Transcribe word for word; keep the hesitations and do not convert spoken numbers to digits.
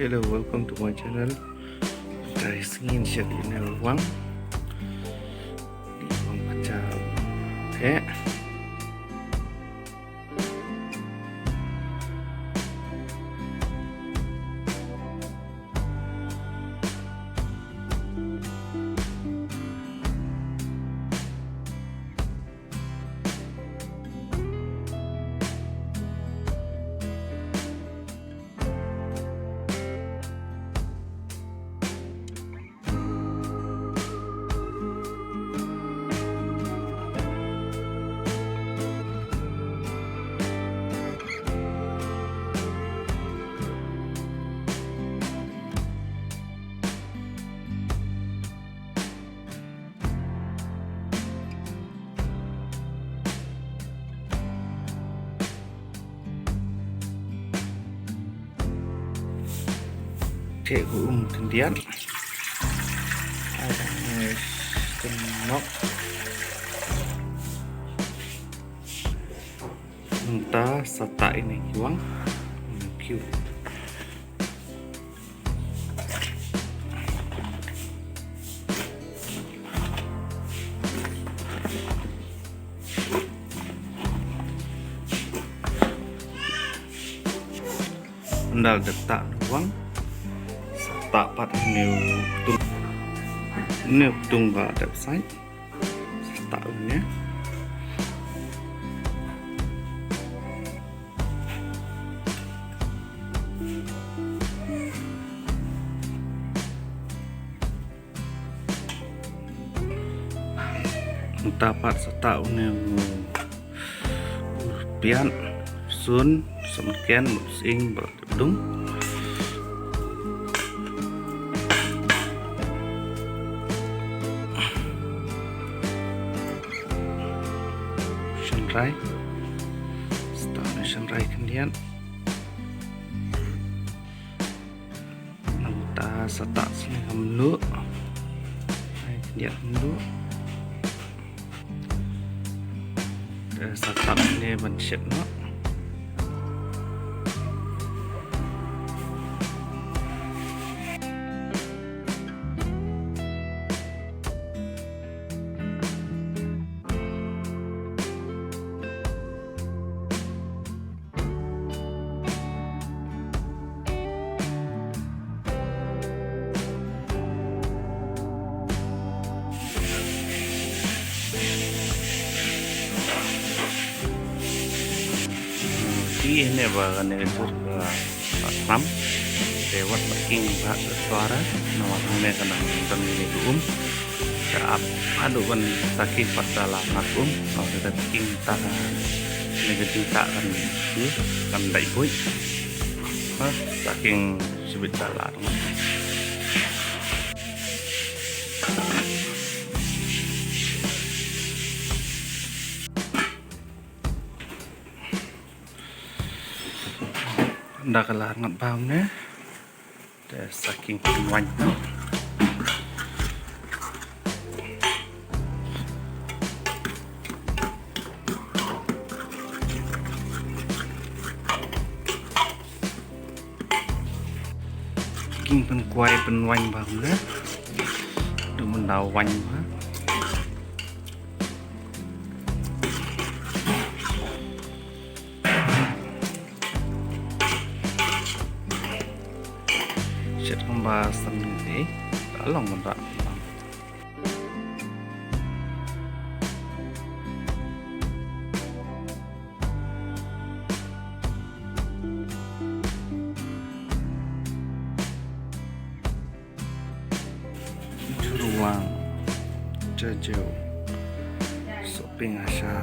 Hello, welcome to my channel. Guys, ngin shet ïa une u wang. Une u wang pynjah. Okay. Te u um khyndiat. Ai, dang, eh, kynnoh. Mynta sa tah ïa une u wang. Thank you. Ynda la dep tah une u wang, sa tah pat une u ktung. Une u ktung ba dep sait. Sa tah une. Mynta pat sa tah une u piat, sun, samrken, mut sing, bad dung. Shynrai. Sa tah une shynrai khyndiat. Nangta sa tah sne ka mluh. Ai, khyndiat mluh. Te sa tap ne ban shet noh. Te hangne ba kane ka jur ka, ka khnam. Te wat la king bha ka suara. Namar hangne ka nang don kine ki um. Ka ap haduh ban sa king pat da la na ka um. Namar ka king ta kane ka jingtah kan, kan dei buit. Ha, sa king shibit da la. Ynda ka la ngat bam ne. Te sa king pynwaiñ. King pynkwai pynwaiñ bha kumne. Du mynta waiñ bha. Shet kumba san minit eh. Ka long mynta. Jurwang. Jajew. Soping ashar.